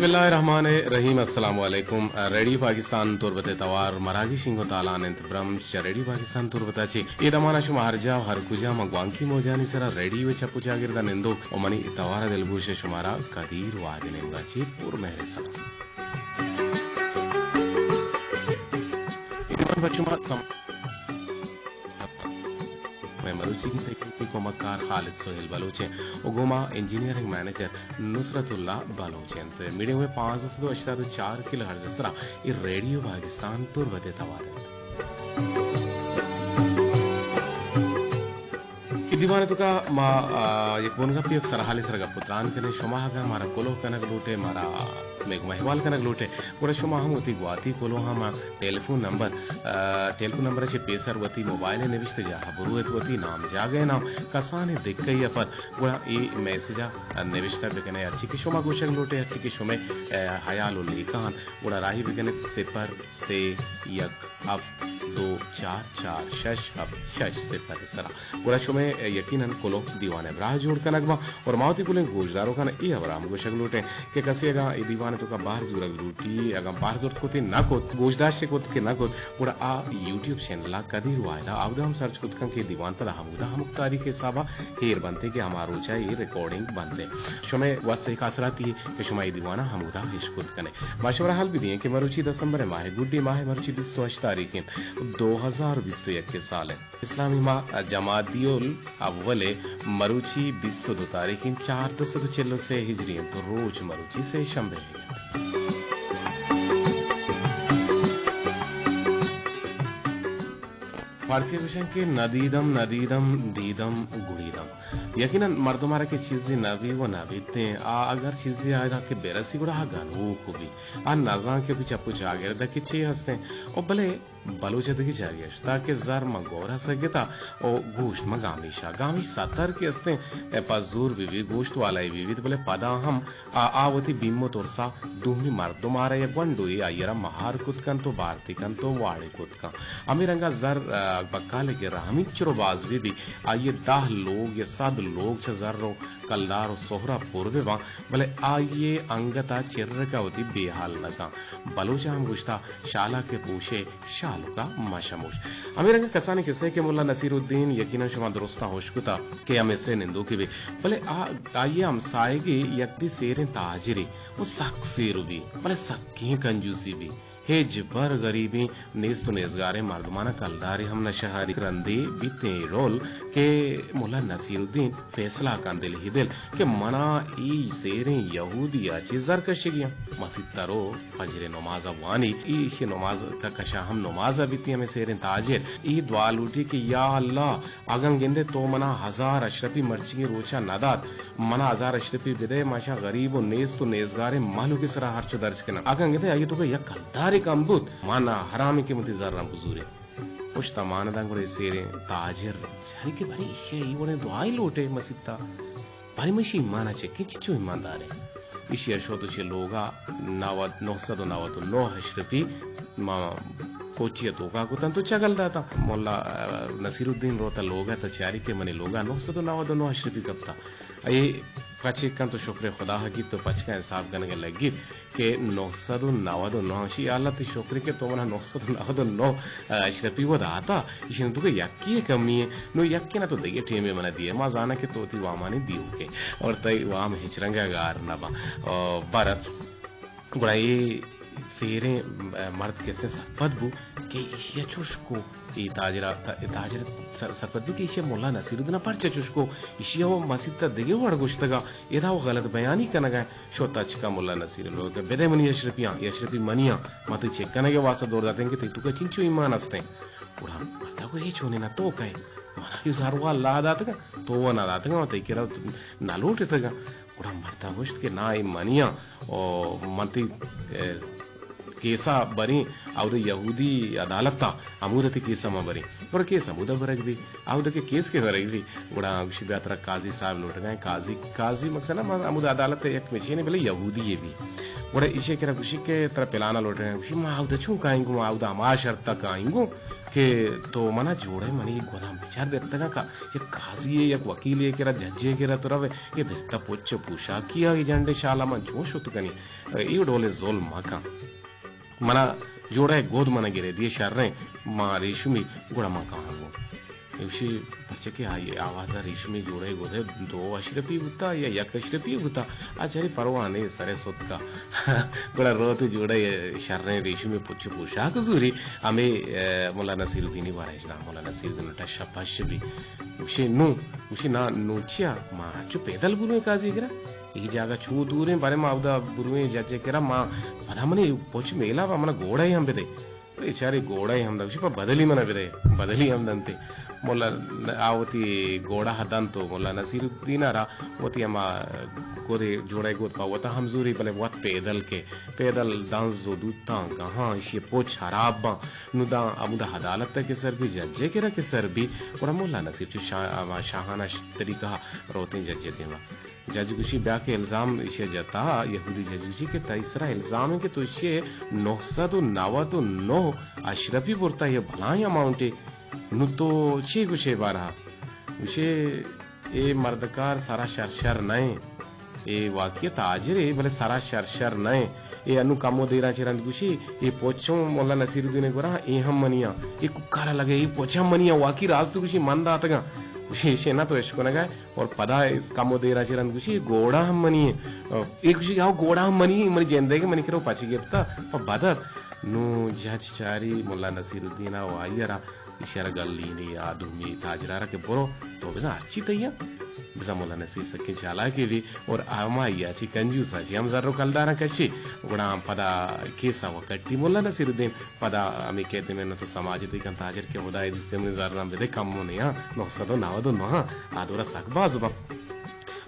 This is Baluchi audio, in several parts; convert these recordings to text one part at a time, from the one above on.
بسم اللہ الرحمن الرحیم۔ السلام علیکم۔ ریڈیو پاکستان تربت ءِ توار مراگش انگو تالان انت۔ برمش چہ ریڈیو پاکستان تربت ءَ چہ اے دمان ءَ شما ہر جاہ ءُ ہر کجا ماں گوانکی موجانی سرا ریڈیو ءِ چپ ءُ چاگرد ءَ نندوک ءُ منی توار ءِ دلگوش ءَ شمارا قدیر وہد ءِ نیمگ ءَ چہ پر مہر ءِ سلام۔ اے دمان پہ شما سم-، مئے مروچیگیں تکنیکی کمکار خالد سہیل بلوچ انت ءُ گوں ما انجینئرنگ منیجر نصرت اللہ بلوچ انت۔ میڈیم ویو پانزدہ سد ءُ ہشتاد ءُ چار کلو ہرٹز ءِ سرا اے ریڈیو پاکستان تربت ءِ توار انت۔ اے دیوان ءِ توکا ما، آ، یک بنگپے، یک سرحالے سرا گپ ءُ تران کنیں۔ شما اگاں مارا کلوہ کنگ لوٹ ئے، مارا مئے گوما احوال کنگ لوٹ ئے، گڑا شما ہم وتی گواتی کلوہاں ماں ٹیلیفون نمبر، آ، ٹیلیفون نمبر ءَ چہ پیسر وتی موبائل ءِ نبشتہ جاہ ءَ برو ات، وتی نام جاگہ ءِ نام، کسانیں دکہ ءَ پد گڑا اے میسج ءَ نبشتہ بکن ئے۔ ہرچی کہ شما گوشگ لوٹ ئے، ہرچی کہ شمئے، آ، ہیال ءُ لیکہ انت، گڑا راہی بکن ات صفر سے یک ہفت دو چار چار شش ہفت شش صفر ءِ سرا۔ گڑا شمئے یقیناً کلوہ دیوان ءِ براہ جوڑ کنگ باں۔ اور ما وتی کلیں گوشداروکاں اے ہبر ہم گوشگ لوٹیں کہ کسے اگاں اے دیوان ءِ توکا بہر زورگ لوٹی، اگاں بہر زرت کت نہ کت، گوشداشت کت کہ نہ کت، گڑا آ یوٹیوب چینل ءَ قدیر واحد ءَ آودا ہم سرچ کت کن کہ دیوان پدا ہمودا ہمک تاریخ ءِ حساب ءَ ایر بنت کہ ہما روچ ءَ اے ریکارڈنگ بنت۔ شمئے واستہ یک آسراتی کہ شما اے دیوان ءَ ہمودا اش کت کن ئے۔ ما شمارا حال بدییں کہ مروچی دسمبر ءِ ماہ ءِ گڈی ماہ ءِ مروچی بیست ءُ ہشت تاریخ انت، دو ہزار بیست ءُ یک ءِ سال ءِ۔ اسلامی ماہ جمادی الاول ءِ مروچی بیست ءُ دو تاریخ انت، چاردہ سد ءُ چل ءُ سے ہجری انت ءُ روچ مروچی سے شنبے انت۔ فارسی ءَ گوشن کہ ندیدم ندیدم دیدم گڑیدم۔ یقیناً مردم ءَ را کہ چیزے نہ بی ءُ نہ بیتیں، آ اگر چیزے آ را کہ برسی گڑا آ گنوک بی۔ آ نزان کہ بی چپ ءُ چاگرد ءَ کہ چے ہستیں۔ او بلے بلوچ ءَ دگہ جاگہے اشتا کہ زر ماں گور ءَ سگتا او گوشت ماں گامیشا۔ گامیش ستر کہ استیں، اے پہ زور بہ بیت، گوشت والائے بہ بیت، بلے پدا ہم آ، آ وتی بیم ءُ ترسا دومی مردم ءَ را یک گونڈوے آئی ءَ را مہار کت کنت ءُ بارتی کنت ءُ واڑے کت کنت۔ ہمے رنگا زر، آ، بکال ءِ کرا ہمینچو باز بہ بیت، آئی ءِ دہ لوگ یا صد لوگ چہ زر ءُ کلدار ءُ سہرا پر بہ باں، بلے آئی ءِ انگت ءَ چرک ءَ وتی بے حال نہ کنت۔ بلوچ ءَ ہم گوشتہ، شالا کہ پوشے شالک ءَ مہ شموش۔ ہمے رنگ ءَ کسانیں کسہ کہ ملا نصیر الدین یقیناً شما درستاں ہوش کتا کہ آ مصر ءِ نندوکے بی، بلے آ، آئی ءِ ہمساہگے یک دی سیریں تاجرے ءُ سک سیر بی، بلے سکیں کنجوسی بی۔ ہچبر غریبیں نیست ءُ نیزگاریں مردماناں کلدارے ہم نہ شہاری۔ رندے بیتیں اے ڈول کہ ملا نصیر الدین فیصلہ کن دل ہی دل کہ منا اے سیریں یہودی ءَ چہ زر کشگی آں۔ مسیت ءَ رو، فجر ءِ نماز ءَ وانی، ایشی ءِ نماز ءِ کشا ہم نماز ءَ بیتی ہمے سیریں تاجر۔ اے دعا لوٹی کہ یا اللہ، اگاں گندے تو منا ہزار اشرپی مرچیگیں روچا نہ دات، منا ہزار اشرپی بدئے، ما شاں غریب ءُ نیست ءُ نیزگاریں مہلوکے سرا ہرچ ءُ درچ کناں۔ اگاں گندے آئی ءِ توکا یک کلدارے کم بوت، ما ناحرامیں کہ من تئی زراں بزوریں۔ پشت ءَ مان داں گڑا اے سیریں تاجر چاری کہ بلے ایشی ءَ اے وڑیں دعائے لوٹے مسیت ءَ۔ باریں من ایشی ایمان ءَ چکیں، چنچو ایمانداریں۔ ایشی ءَ شت ءُ چہ لوگ ءَ نود، نو سد ءُ نود ءُ نو اشرپی ما کوچی ءِ توکا کتنت ءُ چگل داتاں۔ ملا، آ، نصیر الدین روت ءَ لوگ ءَ تہ چاری کہ منی لوگ ءَ نو سد ءُ نود ءُ نو اشرپی کپتہ۔ اے پچ کنت ءُ شکر خدا ءَ گیپت ءُ پچکاں حساب کنگ ءَ لگیت۔ کہ نو سد ءُ نود ءُ نو، اشی اللہ تئی شکرے کہ تو منا نو سد ءُ نود ءُ نو اشرپی وَ داتا، اشی نوں تو کہ یکے ءِ کمی ایں، نوں یکے نہ تو دگہ ٹیمے منا دیئے، ما زاناں کہ تو وتی وامانی دیوک ئے اور تئی وام ہچ رنگ ءَ گار نہ باں۔ او، بہرحال، گڑا اے سیریں، اے، مرد کسے سرپد بو کہ ایشی ءَ چوش کو، اے تاجر ءَ، تا-، اے تاجر سر-، سرپد بو کہ ایشی ءَ ملا نصیر الدین ءَ پرچا چوش کو، ایشی ءَ وَ مسیت ءَ دگہ وڑ گوشتگ ءَ، ادا وَ غلط بیانی کنگ ءَ۔ شو تچکا ملا نصیر ءِ لوگ ءَ، بدے منی اشرپیاں، اے اشرپی منی آں، ما تئی چک کنگ ءِ واسطہ دور داتیں کہ تئی توکا چنچو ایمان استیں۔ گڑا مردا گو اے چونیں نہ تو کئے؟ منا اے زر وَ اللہ داتگاں، تو وَ نہ داتگاں، تئی کرا نہ لوٹتگاں۔ گڑا مردا گوشت کہ نا، اے منی آں، او من تئی، اے، کیسا بریں، اود یہودی عدالت ءَ ہمود ءَ تئی کیسا ما بریں۔ گڑا کیس ہمودا برگ بی۔ آ اود کہ کیس کہ برگ بی، گڑا گوشی بیا ترا قاضی صاحب لوٹگا ایں۔ قاضی، قاضی مقصد نہ، ما ہمود عدالت ءِ یک مچینے بلے یہودی یے بی۔ گڑا ایشی کرا گوشی کہ ترا پلانا لوٹیں۔ گوشی، ما اودا چون کائیں گوں؟ ما اودا ہما شرطا کائیں گوں کہ تو منا جوڑے منی گداں بچار درتگاں کا یک قاضی ء، یک وکیلے کرا، ججے کرا تو روے، اے درتا پچ و پوشاکی ء، اے جنڈے شالا من چون شت کنی؟ اے ڈولیں ظلم مکن۔ منا جوڑے گد منا گرے دیے شریں، ما ریشمی گڑا من کاہاں گوں۔ ایشی پرچہ کہ آئی آ وہدا ریشمی جوڑے گدے دو اشرپی بوتا یا یک اشرپی بوتا، آ چرے پرواہ نے سرے ستکا۔ گڑا روت جوڑے شریں ریشمی پچ پوشاک زوری، ہمیں، اے، ملا نصیر الدینی بارہ اجنا، ملا نصیر الدین ٹشا پش بی۔ گوشی نو، گوشی نا، نو چیا؟ ما چو پیدل برویں قاضی کرا۔ اے جاگہ چو دوریں، بارے ما اودا برویں ججے کرا، ما پدا منی پچ میلا با، منا گوڑا ہم بدے۔ بیچارے گوڑا ہم دا، گوشی پا بدلی منا بدے، بدلی ہم دنتے۔ ملا ن-، آ وتی گوڑا دنت و ملا نصیر الدین را وتی ہما گدے جوڑے گد پا وتا ہم زوری، بلے وت پیدل کے، پیدل دنز و دوتاں گہاں، ایشی پچ حراب باں۔ نو داں ہمودا عدالت ء کہ سر بی، ججے کرا کہ سر بی، گڑا ملا نصیر چو شاہ-، ہما شاہانہ ش-، طریقہ ء روتیں ججے دیما۔ جج گوشی، بیا کہ الزام ایشی جتا، یہودی جج گوشی کہ تئی سرا الزام ہے کہ تو ایشی نو سد و نود و نو اشرفی برتا، یہ بلائیں اماؤنٹے۔ نو تو چی گوشے بارہ؟ گوشے، اے مردکار سرا شر شر نئیں۔ اے واقعی تاجرے، بلے سرا شر شر نئیں۔ اے انو کمو دیراں چہ رند گوشی، اے پوچ ہم ملا نصیر الدین گورا، اے ہم منیاں۔ اے کوکارا لگے، اے پوچ ہم منیاں، واقعی راست گوشی، من داتگاں۔ گوشی، ایشی نہ تو اشکنگا۔ اور پدا اس کمو دیراں چہ رند گوشی، اے گوڑا ہم منی ایں۔ اے گوشی، ہاو گوڑا ہم منی ایں، منی جندے کہ منی کرو پچ گپتا، پہ بدر۔ نو جج چاری ملا نصیر الدین و آئی را اشارہ گلینی آ دومی تاجرارا کہ برو، تو بزاں ہرچی تئی ء۔ بزاں ملا نصیر سکیں چالاکے بی اور ہمائی ء چی کنجوس ء چی ہم زر و کلداراں کشی، گڑا ہم پدا کیس ء و کٹی ملا نصیر الدین۔ پدا ہمے کہتے میں نہ تو سماج تے کن تاجر کہ خدائے دوستے منی زراں بدے کم و نیاں، نو سد و نود و نو آ دورا سک باز باں۔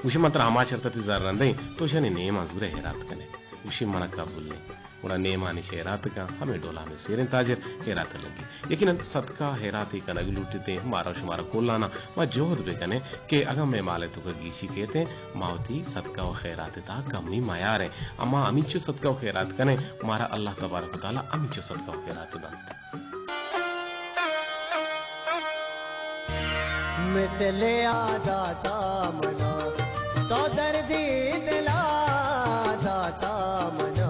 گوشی من ترا ہما شرط ء تئی زراں دیں، تو شنی نیم ء زورے ہیرات کنے۔ گوشی من قبول نہیں۔ گڑا نیمانی شعرات کن ہمے ڈولا ہمے سیریں تاجر ہیرات لگی۔ یقیناً صدقہ ہیراتے کنگ لوٹیتیں، مارا و شمارا کلانا ما جہد بکنیں کہ اگاں مئے مال ء توکا گیشی کیتیں، ما وتی صدقہ و خیرات ء تہا کمی میاریں۔ اما ہمینچو صدقہ و خیرات کنیں، مارا اللہ تبارک و تعالی ہمینچو صدقہ و خیرات دنت۔ مثل آ داتا منا، تو دردی دلا داتا منا،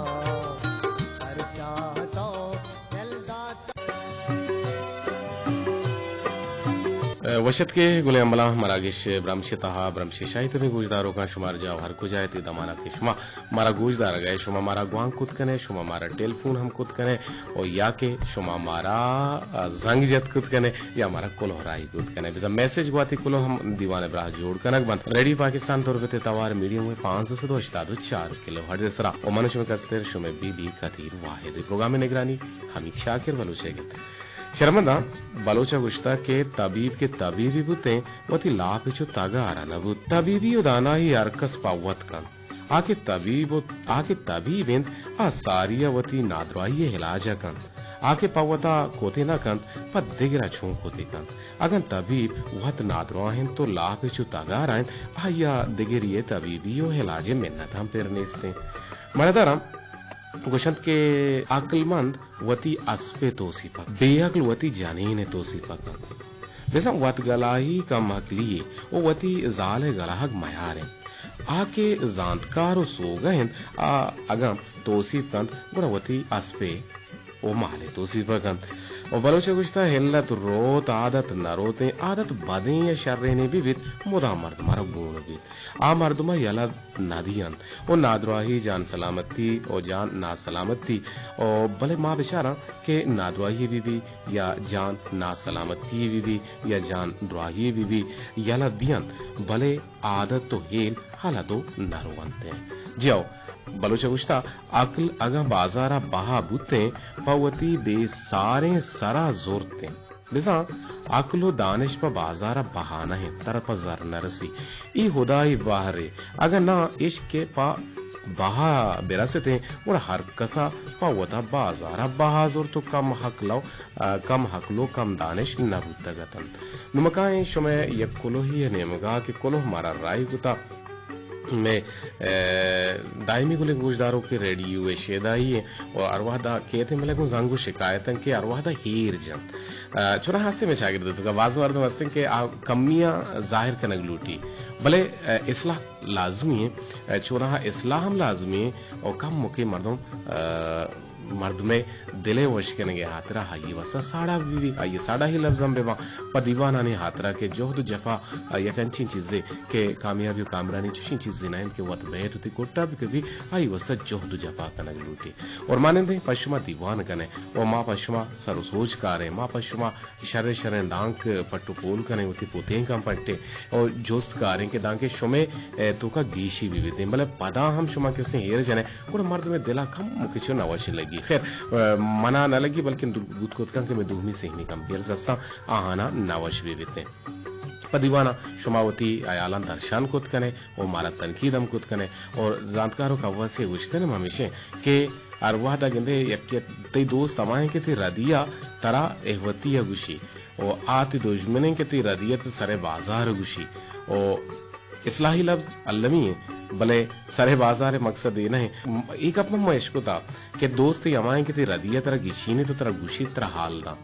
ہر چاہ تو دل داتا۔ وشت کے گلے امبلاں مراگش برمش تہا، برمش شاہی تبیں گوشداروکاں شمار جاہ ہر کجا ات دمانا کہ شما مارا گوش دارگ ء، شما مارا گوانک کت کن ئے، شما مارا ٹیلیفون ہم کت کن ئے، و یا کہ شما مارا، آ، زنگ جت کت کن ئے یا مارا کلوہ راہی کت کن ئے۔ بزاں میسج گواتی کلوہ ہم دیوان ء براہ جوڑ کنگ بنت۔ ریڈیو پاکستان تربت ء توار میڈیم ویو پانزدہ سد و ہشتاد و چار کلو ہرٹز ء سرا۔ و من شمئے کستر شمئے بی بی قدیر واحد۔ پروگرام ء نگرانی حمید شاکر بلوچ ء گپت۔ شرمنداں بلوچ ء گوشتگ کہ طبیب کہ طبیبی بوتیں، وتی لاپ ء چو تگارا نہ بوت۔ طبیبی و دانائی ہر کس پہ وت کنت۔ آ کہ طبیب و، آ کہ طبیب انت، آ ساری ء وتی نادراہی ء علاج ء کنت۔ آ کہ پہ وتا کوتے نہ کنت، پہ دگرا چون کوتے کنت؟ اگاں طبیب وت نادراہ انت و لاپ ء چو تگارا انت، آئی ء دگری ء طبیبی و علاج ء منت ہم پر نیست انت۔ مڑداراں گوشنت کہ عقلمند وتی اسپ ء توسیپگ، بے عقل وتی جنین ء توسیپگ انت۔ بزاں وت گلاہی کم عقلی یے و وتی زال ء گلاہگ میار انت۔ آ کہ زانتکار و سوگہ انت، آ اگاں توسیپ کنت، گڑا وتی اسپ ء و مال ء توسیپگ کنت۔ و بلوچ ء گوشتہ، علت روت، عادت نہ روتیں، عادت بدیں یا شریں بہ بیت، مدام مردم ء را گون بیت۔ آ مردم ء یلہ نہ دینت و نادراہی جان سلامتی و جان ناسلامتی و بلے ما بچاراں کہ نادراہی بہ بی یا جان ناسلامتی بہ بی یا جان دراہی بہ بی، یلہ دینت، بلے عادت و ہیل ہلد و نہ رونت۔ جیو بلوچ ء گوشتہ، عقل اگاں بازار ء بہا بوتیں، پہ وتی بے ساریں سرا زرتیں۔ بزاں عقل و دانش پہ بازار ء بہا نہ انت، ترا پہ زر نہ رسی۔ اے ہدائی بہرے، اگاں ناں عشق ء پہ بہا برستیں، گڑا ہر کسا پہ وتا بازار ء بہا زرت و کم عقل و، آ، کم عقل و کم دانش نہ بوتگ اتنت۔ نمکائیں شمئے یک کلوہی ء نیمگا کہ کلوہ مارا راہی کتا۔ مئے، ء، دائمی گلیں گوشداروکے ریڈیو ء شیدائی ایں و ہر وہدا کیت ایں، بلے گوں زنگ و شکایت ایں کہ ہر وہدا ہیر جنت۔ ء، چوناہا ہستیں مئے چاگرد ء توکا باز مردم ہستیں کہ آ کمیاں ظاہر کنگ لوٹی، بلے، ء، اصلاح لازمی ایں، ء، چوناہا اصلاح ہم لازمی ایں و کمکے مردم، ء، مردمے دل ء وش کنگ ء ہاترا آئی ء واستا ساڑا بہ بی، آئی ء ساڑاہی لبزاں بہ باں۔ پہ دیوانانی ہاترا کہ جہد و جفا یک انچیں چیزے کہ کامیابی و کامرانی چشیں چیزے نہ انت کہ وت بئیت وتی کٹا بکپی، آئی واستا جہد و جفا کنگ لوٹی۔ اور مانندیں پہ شما دیوان کنیں و ما پہ شما سر و سوج کاریں، ما پہ شما شریں شریں دانک پٹ و پول کنیں، وتی پتینکاں پٹیں و جست کاریں کہ دانکہ شمے، اے، توکا گیشی بہ بیتیں، بلے پدا ہم شما کسیں ہیر جنئے، گڑا مردمے دلا کمکے چو نوش لگی۔ خیر، اے، منا نہ لگی، بلکن دو-، بوت کت کن کہ مئے دومی سہمی کمپیئرز ہستاں، آہانا نوش بہ بیتیں۔ پہ دیوانا شما وتی ہیالاں درشان کت کنئے و مارا تنقید ہم کت کنئے۔ اور زانتکار و کواسی گوشتن ہم ہمیشیں کہ ہر وہدا گندے یک تئی دوست ہمائیں کہ تئی ردیا ترا احوتی ء گوشی و آ تئی دژمنیں کہ تئی ردیا تئی سر بازار ء گوشی و اصلاحی لبز المی ایں، بلے سر بازار ء مقصد اے نہ ایں۔ م-، اے گپ من اشکتا کہ دوست تئی ہمائیں کہ تئی ردیا ترا گشینیت و ترا گوشیت ترا حال داں۔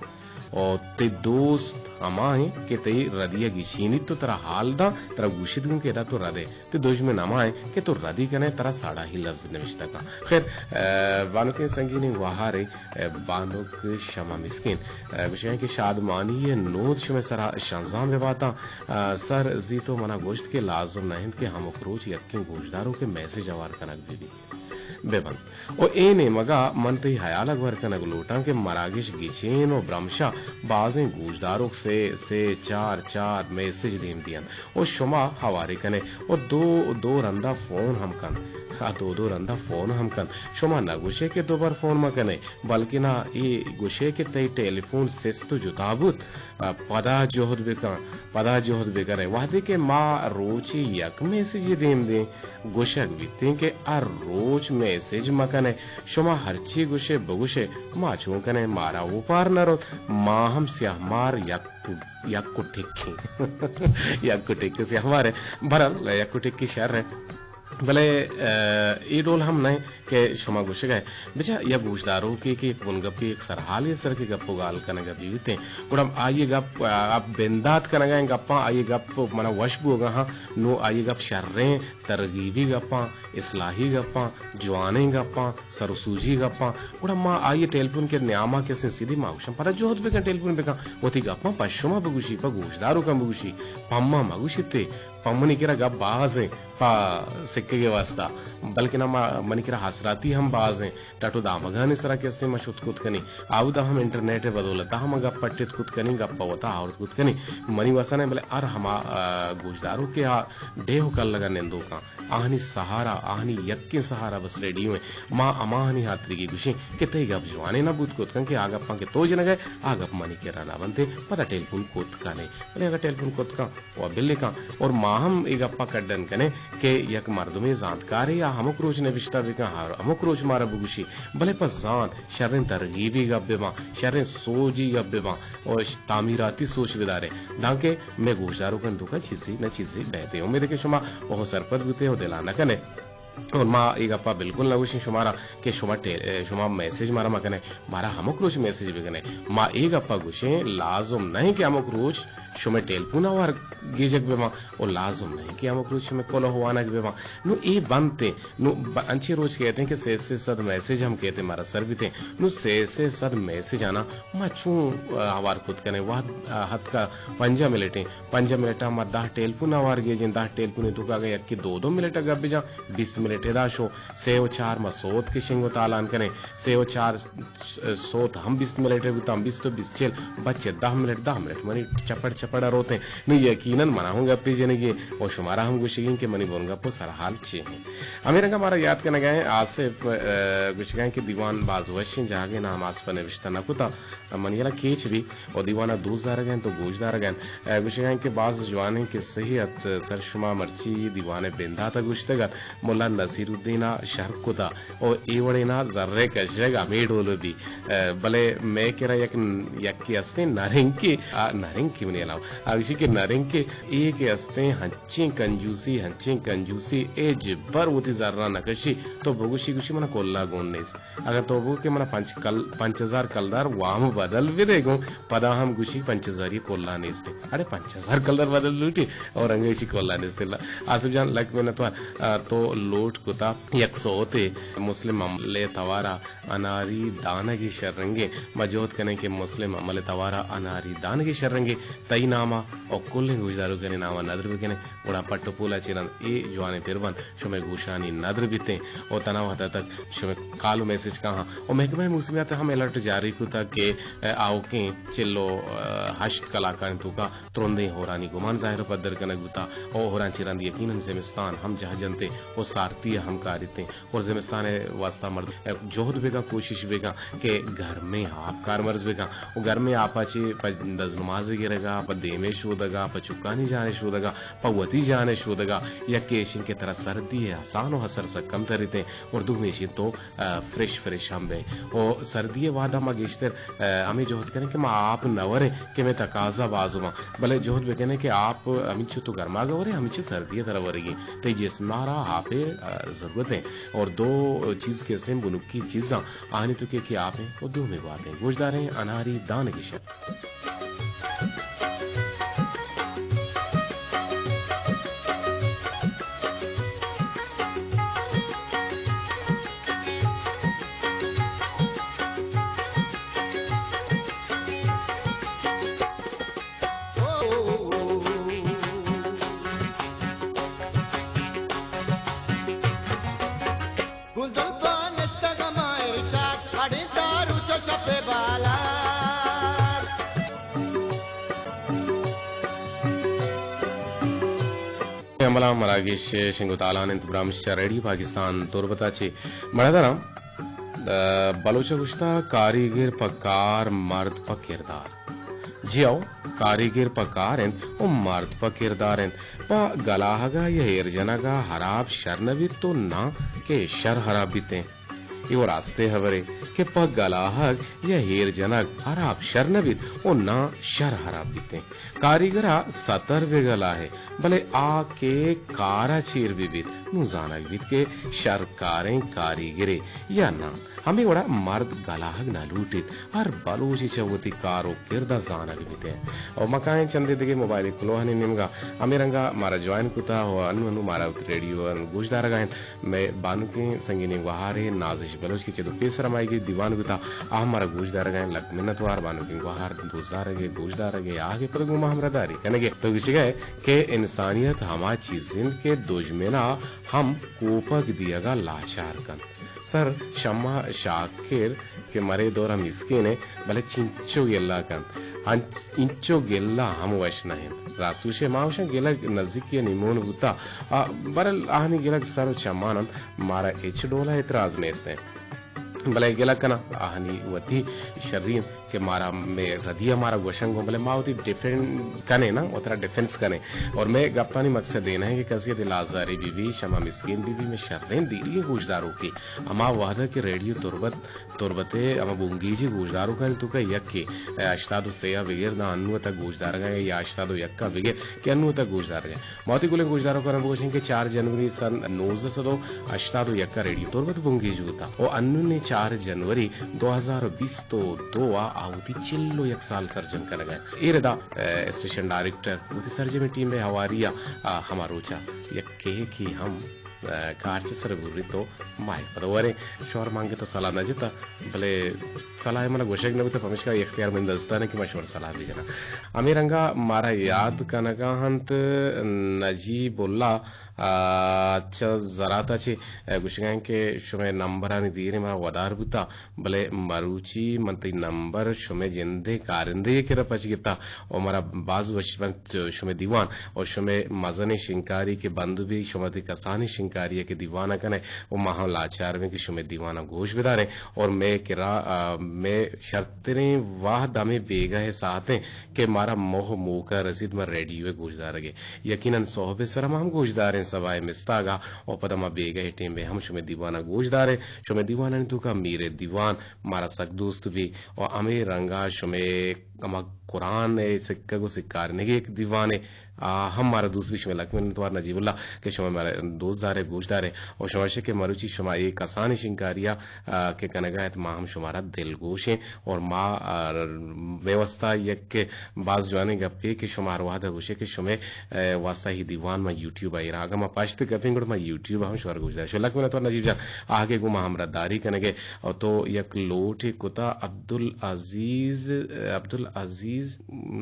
و تئی دوست ہما انت کہ تئی ردیا گشینیت و ترا حال داں، ترا گوشیت گوں کہ ادا تو ردے۔ تئی دژمن ہما انت کہ تو ردی کنئے، ترا ساڑاہی لبز نوشتہ کن۔ خیر، ء، بانکیں سنگینیں گوہارے، ء، بانک شمع مسکین، ء، گوشگ ء کہ شادمانی ء نود شمئے سرا شنزاں بہ باتاں۔ ء، سر زی تو منا گوشت کہ لازم نہ انت کہ ہمک روچ یکیں گوشداروکے میسج ہوار کنگ بہ بیت۔ بہ بنت۔ و اے نیمگا من تئی ہیالا گور کنگ لوٹاں کہ مراگش گچین و برمشا بازیں گوشداروک سے، سے، چار، چار میسج دیم دینت و شما ہوارے کنئے و دو، دو رندا فون ہم کنت۔ آ دو، دو رندا فون ہم کنت۔ شما نہ گوشئے کہ دوبر فون مکنئے، بلکنا اے گوشئے کہ تئی ٹیلیفون سست و جتا بوت، آ، پدا جہد بکن، پدا جہد بکنئے۔ وہدے کہ ما روچے یک میسجے دیم دیں، گوشگ بیتیں کہ ہر روچ میسج مکنئے، شما ہرچی گوشئے بگوشئے، ما چون کنئے، مارا اوپار نہ روت، ما ہم سیاہ مار یک، یک و ٹکیں۔ یک و ٹک سیاہ مار ایں۔ بہرحال، یک و ٹکی شر ایں۔ بلے، ء، اے ڈول ہم نہ ایں کہ شما گوشگ ء بچا یک گوشداروکے کہ یک بنگپے یک سرحالے سر کہ گپ و گال کنگ ء بیوتیں، گڑا آئی ء گپ، ء، بندات کنگ ء گپاں، آئی ء گپ منا وش بوگ ء ہاں، نوں آئی ء گپ شریں ترغیبی گپاں، اصلاحی گپاں، جوانیں گپاں، سر و سوجی گپاں، گڑا ما آئی ء ٹیلیفون کہ نیاما کسیں سیدھی ما گوشاں، پدا جہد بکن، ٹیلیفون بکن، وتی گپاں پہ شما بگوشی، پہ گوشداروکاں بگوشی، پہ ما مگوشیت ئے، پہ منی کرا گپ باز ایں، پہ سکگ ء واسطہ، بلکنا ما، منی کرا حسراتی ہم باز ایں، ٹٹ و دامگانی سرا کہ استیں ما شت کت کنیں، آودا ہم انٹرنیٹ ء بدولت ء ہم گپ پٹت کت کنیں، گپ پہ وتا آورت کت کنیں، منی وسا نہ، بلے ہر ہما، آ، گوشداروکے آ ڈیھ و کلگ ء نندوکاں، آہانی سہارا، آہانی یکیں سہارا بس ریڈیو ایں۔ ما ہماہانی ہاترگی گوشیں کہ تئی گپ جوانیں نہ بوت کت کن کہ آ گپاں کہ تو جنگ ء، آ گپ منی کرا نہ بنت ئے، پدا ٹیلیفون کت کن ئے۔ بلے اگاں ٹیلیفون کت کن، و بلکاں۔ اور ما ہم اے گپا کڈن کنیں کہ یک مردمے زانتکارے یا ہمک روچ نبشتہ بکن، ہر ہمک روچ مارا بگوشی، بلے پہ زانت شریں ترغیبی گپ بباں، شریں سوجی گپ بباں، و تعمیراتی سوچ بداریں، دانکہ مئے گوشداروکانی توکا چیزے نہ چیزے بہتے۔ امید کہ شما وہو سرپد بوتے و دلا نہ کنے۔ اور ما اے گپا بالکل نہ گوشیں شمارا کہ شما ٹے-، شما میسج مارا مکنے، مارا ہمک روچ میسج بکنے۔ ما اے گپا گوشیں لازم نہیں کہ ہمک روچ شمئے ٹیلیفون آوار گیجگ بباں، و لازم نہیں کہ ہمک روچ شمئے کلوہ وانگ بباں۔ نو اے بنت، نو ب-، انچیں روچ کیت کہ سے سے سد میسج ہم کیت مارا سر بیت۔ نو سے سے سد میسج آنا ما چون، آ، آوار کت کنے؟ وہد، آ، ہتکا پنجاہ منٹیں، پنجاہ منٹ ء ما دہ ٹیلیفون آوار گیجیں، دہ ٹیلیفون توکا اگاں یکے دو دو منٹ ء گپ بجاں، بیست منٹ ادا شو، سے و چار ما سوت کشنگ و تالان کنیں، سے و چار سوت ہم بیست منٹ ء بوتاں، بیست و بیست چل، بچے دہ منٹ، دہ منٹ منی چپڑ چپڑ ء روتیں۔ نو یقیناً منا ہم گپے جنگی و شمارا ہم گوشگی کہ منی بن گپ و سرحال چے ہیں۔ ہمیں رنگا مارا یاد کنگا ہیں آصف، ء، گوشگا ہیں کہ دیوان باز وشیں، جاگے نام آصف نوشتہ نہ کتا، منی یلا کیچ بی۔ و دیوان ء دوست دارگ ء انت و گوش دارگ ء انت۔ ء گوشگ ء انت کہ باز جوانیں کسہے ات سر، شما مرچی دیوان ء بندات ء گوشتگ ات۔ ملا نصیر الدین ءَ شر کتا او اے وڑیں ءَ زر ءِ کشگ ہمے ڈول بی۔ ءَ، بلے مئے کرا یک، یکے ہستیں نرنکے، آ نرنکے منی علاوہ۔ آ گوشی کہ نرنکے اے کہ ہستیں ہنچیں کنجوسی، ہنچیں کنجوسی، اے جبر وتی زراں نہ کشی، تو بگوشی، گوشی منا کلا گون نیست۔ اگر تو بگو کہ منا پنچ کل-، پنچ ہزار کلدار وام بدل بدے گوں، پدا ہم گوشی پنچ ہزاری کلا نیست۔ اڑے پنچ ہزار کلدار بدل لوٹی اور انگریزی کلا نیست۔ اللہ آصف جان، لک منت وار، آ، تو لوٹ کتا یک سوتے مسلم عمل ءِ توارا اناری دانگے شررنگیں۔ ما جہد کنیں کہ مسلم عمل ءِ توارا اناری دانگے شررنگیں۔ تئی ناما او کلیں گوشداروکانی ناما ندر بکنیں۔ گڑا پٹ و پولا چہ رند اے جوانیں پربند شمئے گوشانی ندر بیتیں و تنا وہدا تک شمئے کال و میسج کاہاں و محکمہ موسمیات ہم الرٹ جاری کتگ کہ آؤکیں چل و ہشت کلاکانی توکا ترندیں ہورانی گمان ظاہر و پدر کنگ بوتا و ہوران چہ رند یقیناً زمستان ہم جہ جنت و سارتی ہم کاریت۔ اور زمستان ءِ واسطہ مردم جہد بکن، کوشش بکن کہ گرمیں آپ کارمرز بکن و گرمیں آپ ءَ چہ پہ دزنماز گرگ ءَ، پہ دیم ءِ شودگ ءَ، پہ چکانی جان ءِ شودگ ءَ، پہ وتی جان ءِ شودگ ءَ، یکے ایش انت کہ ترا سردی ءِ ہسان و اثر سک کمتر اتیں اور دومی ایش انت تو، آ، فریش فریش ہم بئے۔ و سردی ءِ وہد ءَ ما گیشتر، آ، ہمے جہد کنیں کہ ما آپ نہ وریں کہ مئے تقاضا باز باں، بلے جہد بکنیں کہ آپ ہمینچو تو گرماگ ءَ ورے، ہمینچو سردی ءَ ترا ورگی۔ تئی جسم ءَ را آپ ءِ، آ، ضرورت ایں۔ اور دو چیز کہ استیں بنکی چیزاں، آہانی تو کہ، کہ آپ ایں اور دومی گوات ایں۔ گوشداریں اناری دانگی شر۔ عملاں مراگش شنگ و تالان انت، برامش چہ ریڈیو پاکستان تربت ءَ چہ۔ مڑداراں، ءَ، بلوچ ءَ گوشتا، کاریگر پہ کار، مرد پہ کردار۔ جی او، کاریگر پہ کار انت و مرد پہ کردار انت۔ پہ گلاہگ ءَ یا ایر جنگ ءَ ہراب شر نہ بیت و ناں کہ شر ہراب بیت انت۔ اے و راستیں ہبرے کہ پہ گلاہگ یا ایر جنگ ہراب شر نہ بیت و ناں شر ہراب بیت انت۔ کاریگر ءَ ستر بہ گلاہے، بلے آ کہ کار ءَ چیر بہ بیت، نوں زانگ بیت کہ شرکاریں کاریگرے یا ناں۔ ہمے وڑا مرد گلاہگ نہ لوٹیت، ہر بلوچے چہ وتی کار و کرد ءَ زانگ بیتیں۔ او ما کائیں چندے دگہ موبائل کلوہانی نیمگا، ہمے رنگا مارا جوائن کتا و انو انو مارا وتی ریڈیو ءَ گوشدارگا انت۔ مئے بانکیں سنگینیں گوہارے نازش بلوچ کہ چد و پیسر ہمائیگی دیوان بوتا، آ ہم مارا گوشدارگا انت۔ لک منتوار بانکیں گوہار دوستدارگے، گوشدارگے، آہگے پد گوں ما ہمراہداری کنگے۔ تو گوشگئے کہ انسانیت ہما چیز انت کہ دژمنا ہم کوپگ دیگا لاچار کنت۔ سر شمع شاکر کہ مرے دورا مسکین انت، بلے چنچو گلہ کنت، ہن-، انچو گلہ ہم وش نہ انت۔ راست گوشے، ما وشاں گلگ نزیکی ءَ نیمون بوتا، آ، برل آہانی گلگ سر و چمان انت، مارا ہچ ڈولا اعتراض نیست انت۔ بلے گلگ کناں، آہانی وتی شری انت۔ کہ مارا مئے ردی ءَ مارا گوشن گوں، بلے ما وتی ڈیفینڈ کنیں نا، وترا ڈیفنس کنیں۔ اور مئے گپانی مقصد اے نہ کہ کسی ءِ دل آزاری بی بی، شما مسکین بی بی، مئے شریں دیری گوشداروکے۔ ہما وہد ءَ کہ ریڈیو تربت، تربت ءِ ہما بنگیجی گوشداروکانی توکا یکے، ہشتاد و سے ءَ بگر داں انو تک گوشدارگا یا ہشتاد و یک ءَ بگر کہ انو تک گوشدارگا۔ ما وتی گلیں گوشداروکاں بگوشیں کہ چار جنوری سن نوزدہ سد و ہشتاد و یک ءَ ریڈیو تربت بنگیج بوتا و انونی چار جنوری دو ہزار و بیست و دو ءَ آ وتی چل و یک سال سرجم کنگا انت۔ اے ردا، ءَ، اسٹیشن ڈائریکٹر وتی سرجمیں ٹیم ءِ ہواری ءَ، آ، ہما روچ ءَ یک کیکے ہم، ءَ، کارچ ءِ سر ءَ بریت و ما اے پد وریں۔ شوہر مانگت ءَ سلاہ نہ جتا، بلے سلاہ ءَ من ءَ گوشگ نہ بوتا، پمیشکا اختیار منی دستان انت کہ ما شوہر ءَ سلاہ بجناں۔ ہمے رنگا مارا یاد کنگا انت نجیب اللہ، آ، چہ زراتا چہ، آ، گوشگا انت کہ شمئے نمبرانی دیریں مارا ودار بوتا، بلے مروچی من تئی نمبر شمئے جندیں کارندہ ءِ کرا پچ گپتا و مارا باز وش بنت شمئے دیوان و شمئے مزنیں شنکاری کہ بند بی، شما تئی کسانیں شنکاری ءَ کہ دیوان ءَ کنئے و ما ہم لاچار بیں کہ شمئے دیوان ءَ گوش بداریں اور مئے کرا، آ، مئے شرتریں وہد ہمے بیگاہ ءِ ساعت انت کہ مارا موہ موقع رسیت، ما ریڈیو ءِ گوشدارگ ءِ۔ یقیناً سہب ءِ سرا ما ہم گوشداریں، سبا ءِ مستاگ ءَ، او پدا ما بیگہ ءِ ٹیم ءَ ہم شمئے دیوان ءَ گوش داریں۔ شمئے دیوانانی توکا میر ءِ دیوان مارا سک دوست بی، او ہمے رنگا شمئے ہما قرآن ءِ سکگ و سکارینگے یک دیوانے، آ ہم مارا دوست بی۔ شمئے لک منتوار نجیب اللہ کہ شما مارا دوست دارے، گوش دارے، او شما شے کہ مروچی شما اے کسانیں شنگکاری ءَ، آ، کہ کنگا ات، ما ہم شمارا دلگوشیں۔ اور ما، آ، مئے واسطہ یک باز جوانیں گپے کہ شما ہر وہدا گوشے کہ شمئے، آ، واسطہ ہی دیوان ما یوٹیوب ءَ ایرا، اگاں ما پشت کپیں گڑا ما یوٹیوب ءَ ہم شمارا گوش داریں۔ شو لک منتوار نجیب جان، آہگے گوں ما ہمراہ داری کنگے۔ اور تو یک لوٹے کتا عبدالعزیز، عبدالعزیز،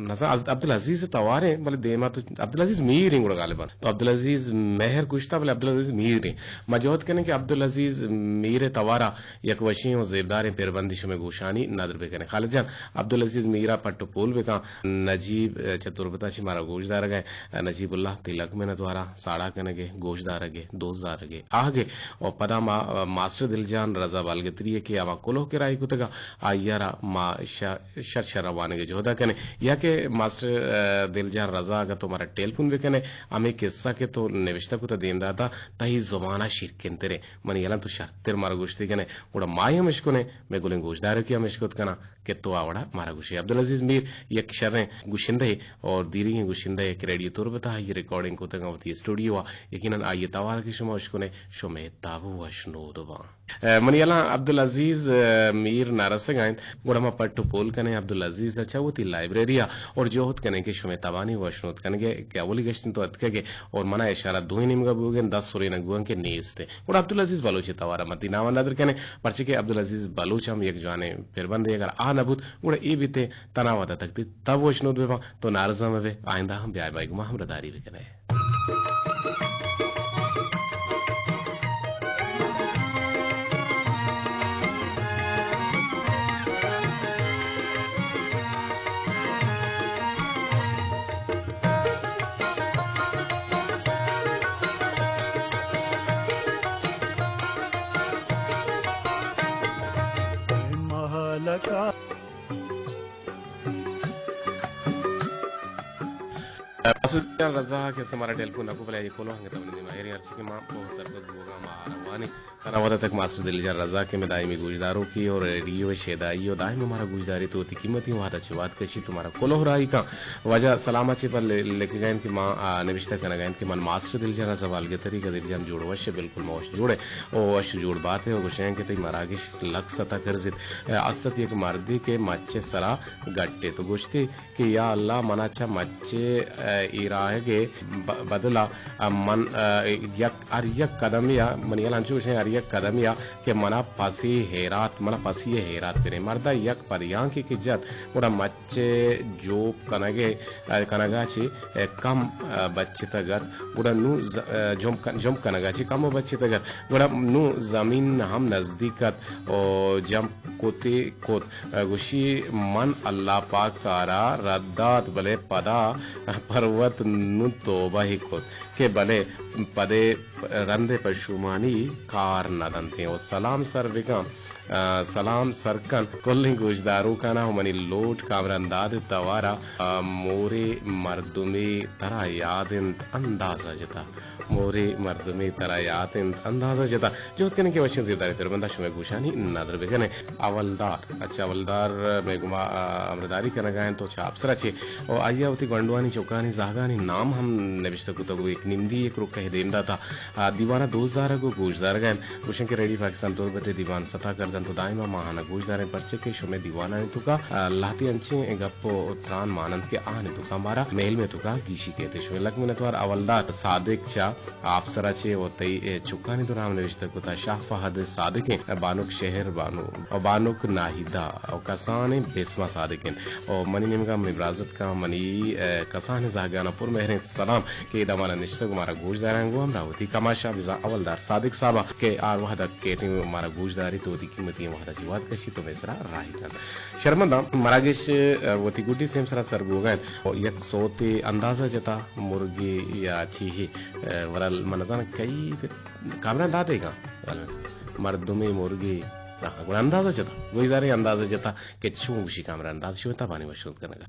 نزان عز-، عبدالعزیز تواریں، بلے دیما تو عبدالعزیز میر ایں گڑا غالباً۔ تو عبدالعزیز مہر گوشتا، بلے عبدالعزیز میر ایں۔ ما جہد کنیں کہ عبدالعزیز میر ءِ توارا یک وشیں و زیبداریں پربندے شمئے گوشانی ندر بکنیں۔ خالد جان، عبدالعزیز میر ءَ پٹ و پول بکن۔ نجیب، اے، چہ تربت ءَ چہ مارا گوش دارگ ءَ، اے، نجیب اللہ تئی لک منتوار آں، ساڑا کنگ ءَ، گوش دارگ ءَ، دوست دارگ ءَ، آہگ ءَ۔ و پدا ما، اے، ماسٹر دلجان رضا بالگتری ءَ کہ ہما کلوہ کرا کتگ ءَ، آئی ءَ را ما ش-، شر شر ءَ وانگ ءِ جہد ءَ کنیں۔ یا کہ ماسٹر، اے، دلجان رضا اگاں تو مارا ٹیلیفون بکنے، ہمے قصہ کہ تو نوشتہ کتا دیم داتا، تئی زبان ءَ شیرکنتریں۔ منی ہیالاں تو شرتر مارا گوشتی کنے، گڑا ما ہم اشکنیں، مئے گلیں گوشداروکی ہم اشکت کناں کہ تو آ وڑا مارا گوشے۔ عبدالعزیز میر یک شریں گشندہ اے اور دیریگیں گشندہ اے کہ ریڈیو تربت ءَ آئی ریکارڈنگ کتگ وتی اسٹوڈیو ءَ۔ یقیناً آئی توار کہ شما اشکنے، شمئے تاب وشنود باں۔ اے، منی ہیالاں عبدالعزیز، اے، میر نہ رسگ ءَ انت، گڑا ما پٹ و پول کنیں عبدالعزیز ءَ چہ وتی لائبریری ءَ اور جہد کنیں کہ شمئے تبانی وشنود کنگ ءَ کہ اولی گشت انت تو اتکگ ئے اور منا اشارہ دوئیں نیمگا بوگ ءَ انت، دست سرینگ بوگ ءَ انت کہ نیست انت۔ گڑا عبدالعزیز بلوچ ءِ توار ءَ ما تئی نام ءَ ندر کنیں، پرچہ کہ عبدالعزیز بلوچ ہم یک جوانیں پربندے، اگر آ نہ بوت گڑا اے بیت تنا وہدا تک تئی تب وشنود بباں، تو نارزا مبے، آئندہ ہم بیائے مئے گوما ہمراہداری بکنے۔ ماسٹر جان رضا کہ ہمارا ٹیلیفون نہ کو، بلے یہ کولو ہنگے تو نے ما ہیریں، ہرچی کہ ما پہ سرپد بوگا ما روانی۔ ترا ودا تک ماسٹر دل جان رضا کہ میں دائمی گوشداروکی اور ریڈیو شیدائی اور دائم ہمارا گوشداری تو وتی قیمتی وہدا چہ وہد کشی، تمہارا کولو راہی کاں۔ واجہ سلام ءَ چہ پر لکھگا انت کہ ما، آ، نوشتہ کنگا انت کہ من ماسٹر دل جان رضا بالگتری کا دل جان جوڑ وش، بالکل ما وش جوڑ ایں۔ او وش جوڑ بات ئے، او گوشیں کہ تئی مراگش لک ستا کرزیت۔ اے، است ات یک مردے کہ مچ ءِ سرا گٹ ات و گوشتی کہ یا اللہ، منا چہ مچ ءِ، اے، ایراہگ ءِ ب-، بدلا، اے، من، اے، یک، ہر یک قدمے ءَ، منی ہیال انچو گوشیں، ہر یک قدمے ءَ کہ منا پسی ہیرات، منا پسی ءِ ہیرات پریں۔ مردا یک پریانکے کہ جت، گڑا مچ ءِ جوپ کنگ ءِ، اے، کنگا چہ، اے، کم، اے، بچتگ ات۔ گڑا نوں ز-، اے، جمپ کن-، جمپ کنگا چہ کم بچتگ ات۔ گڑا نوں زمین ہم نزدیک ات و جمپ کتے کت۔ گوشی، من اللہ پاک ءَ را رد دات، بلے پدا پروت نوں توبہ ئے کت کہ بلے پدے رند ءِ پشومانی کار نہ دنت۔ و سلام سر بکن، آ، سلام سر کن کلیں گوشداروکانا و منی لوٹ کامران داد ءِ توارا، آ، مورے مردمے ترا یاد انت اندازہ جتا۔ مورے مردمے ترا یات انت اندازہ جتا۔ جہد کنیں کہ وشیں زیبداریں پربندا شمئے گوشانی ندر بکنیں۔ حوالدار، اچھا، حوالدار مئے گوما، آ، ہمراہداری کنگا انت تو چہ اپسرا چہ۔ او آئیا وتی گونڈوانی چکانی زہگانی نام ہم نبشتہ کتگ و یک نندی یک رکہ دیم داتا۔ آ، دیوانا دوست دارگ و گوش دارگا انت۔ گوشن کہ ریڈیو پاکستان تربت ءِ دیوان ستا کرزنت و دائما ما آہانا گوش داریں، پرچہ کہ شمئے دیوانانی توکا، آ، لہتے انچیں گپ و تران ماننت کہ آہانی توکا مارا میل مئے توکا گیشی کیت۔ شمئے لک منتوار۔ حوالدار صادق چہ آپسرا چہ و تئی اے چکانی دورا ہم نوشتہ کتا، شاہ فہد صادقیں، بانک شہر بانو و بانک ناہیدہ و کسانیں بسمہ صادقیں۔ و منی نیمگا منی برازتکاں، منی، اے، کسانیں زہگاناں پر مہریں سلام کہ ادا مارا نشتگ و مارا گوش داران گوں ہمراہ وتی کماشاں بزاں حوالدار صادق صاحبا کہ آر وہدا کیتیں و مارا گوش داری تو وتی قیمتی وہدا چہ وہد کشی تو مئے سرا راہی کنت۔ شرمنداں مراگش، اے، وتی گڈی سیم سرا سر بوگا انت و یک سوتے اندازہ جتا مرگے یا چیہے، اے، ورل من نزاناں کئی کامران دادے گا مردمے مرگے، آہا، گڑا اندازہ جتا، گوشدارے اندازہ جتا کہ چون گوشی کامران داد شو تبانی وشود کنگا۔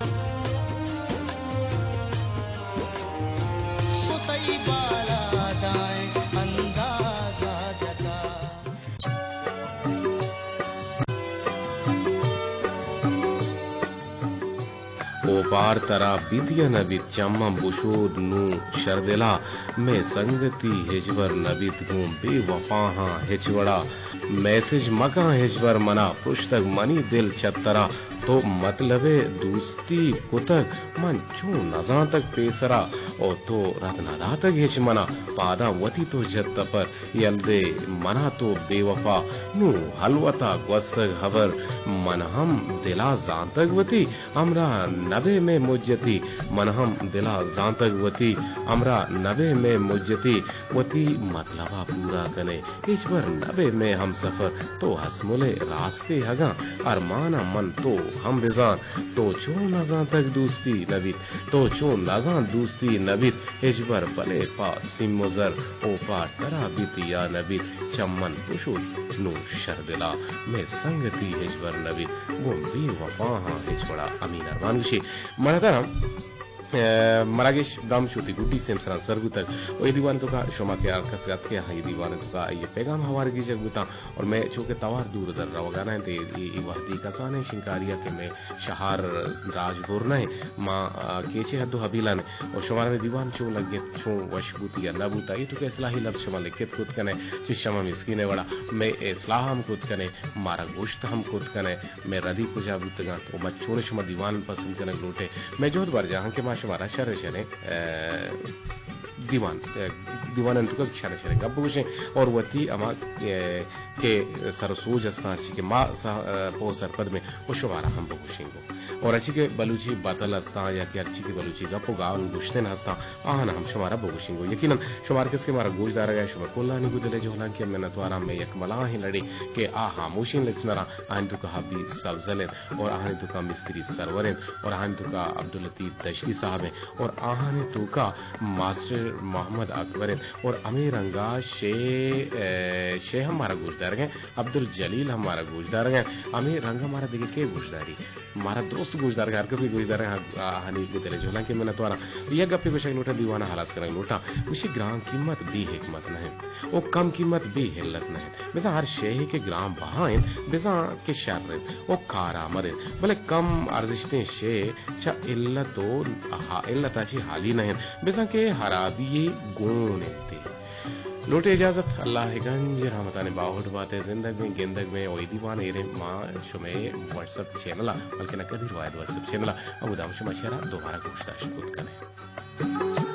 شتئی بالاداں پار ترا بیت یا نہ بیت، چماں بشود نوں شردلا۔ مئے سنگتی ہچبر نہ بیت گوں بے وفاہاں ہچ وڑا۔ میسج مکن ہچبر منا، پرشتگ منی دل چہ ترا۔ تو مطلب ء دوستی کتگ، من چون نزانتگ پیسرا۔ او تو رد نداتگ ہچ منا، پاداں وتی تو جت تپر۔ یل دے منا تو بے وفا، نوں ہلوتا گوستگ ہبر۔ من ہم دلا زانتگ وتی، ہمراہ نبے مئے مجتی۔ من ہم دلا زانتگ وتی، ہمراہ نبے مئے مجتی۔ وتی مطلبا پورا کنے، ہچبر نبے مئے ہمسفر۔ تو ہسمل ء راستے ہگاں، ارماناں من تو ہم بزان۔ تو چون نزانتگ دوستی نبیت، تو چون نزانت دوستی نبیت۔ ہچبر بلے پہ سیم و زر، او پہ ترا بیت یا نہ بیت، چہ من بشود نوں شر دلا۔ مئے سنگتی ہچبر نہ بیت، گوں بے وفاہاں ہچ وڑا۔ امین ارمان گوشی۔ من اتاں، اے، مراگش دم شوتی گڈی سیمسراں سر بوتگ۔ و اے دیوان توکا شما کہ ہر کس گت کہ ہاں اے دیوان توکا اے پیغام ہوار گیجگ بوتاں۔ اور مئے چونکہ توار دور در روگا نہ انت، اے، اے، اے وہدی کسانیں شنکاری ء کہ مئے شہار راج بور نہ انت، ما، آ، کیچے حد و حبیلان انت۔ اور شمارا مئے دیوان چون لگت، چون وش بوت یا نہ بوت، اے تو کہ اصلاحی لفظ شما لکھت کت کنے، چہ شما مسکین ء وڑا مئے اصلاح ہم کت کنے، مارا گوشت ہم کت کنے، مئے ردی کجا بوتگاں، و ما چون شما دیوان پسند کنگ لوٹے۔ مئے جہد برجاہ انت کہ ما شمارا شر شریں، اے، دیوان، اے، دیوان انتکا شر شریں گپ بگوشیں اور وتی ہما، اے، کہ سر و سوج ہستاں، چی کہ ما سا-، پہ سرپد میں و شمارا ہم بگوشیں گو۔ اور اچی کہ بلوچی بتل ہستاں یا کہ ہرچی کہ بلوچی گپ و گال گوشتن ہستاں، آہاں ہم شمارا بگوشیں گو۔ یقیناً شمار کس کہ مارا گوش دارگا، شما کلانی گو دل جہلان کہ منتواراں۔ میں یک ملاہیں لڑی کہ آ ہاموشیں لسنراں، آہن تو کہا بھی سبزل انت اور آہن تو کا مستری سرور انت اور آہن تو کا عبداللطیف دشتی صاحب انت۔ اور آہانی توکا ماسٹر محمد اکبر انت اور ہمے رنگا شے، اے، شے ہم مارا گوشدارگ انت، عبدالجلیل ہم مارا گوشدارگ انت۔ ہمے رنگا مارا دگہ کے گوشداری؟ مارا درست گوشدارگ، ہر کس کہ گوشدارگ، آہانی گو دل جہلان کہ منتواراں۔ یک گپے گوشگ لوٹاں، دیوانا ہلاس کنگ لوٹاں۔ گوشی گران قیمت بے حکمت نہ انت و کم قیمت بے علت نہ انت۔ بزاں ہر شے کہ گران بہا انت، بزاں کہ شر انت و کارآمد انت، بلے کم ارزشتیں شے چہ علت و ہا-، علتا چی حالی نہ انت، بزاں کہ ہرابی گون انت۔ لوٹے اجازت، اللہ گنج رحمتانی باہوٹ باتے، زندگ بیں، گندگ بیں، و اے دیوان ایریں ما شمے واٹس اپ چینل ء، بلکہ نہ قدیر واحد واٹس اپ چینل ء، ہمودا ہم شما شرا دوبارہ گوشداشت کت کنے۔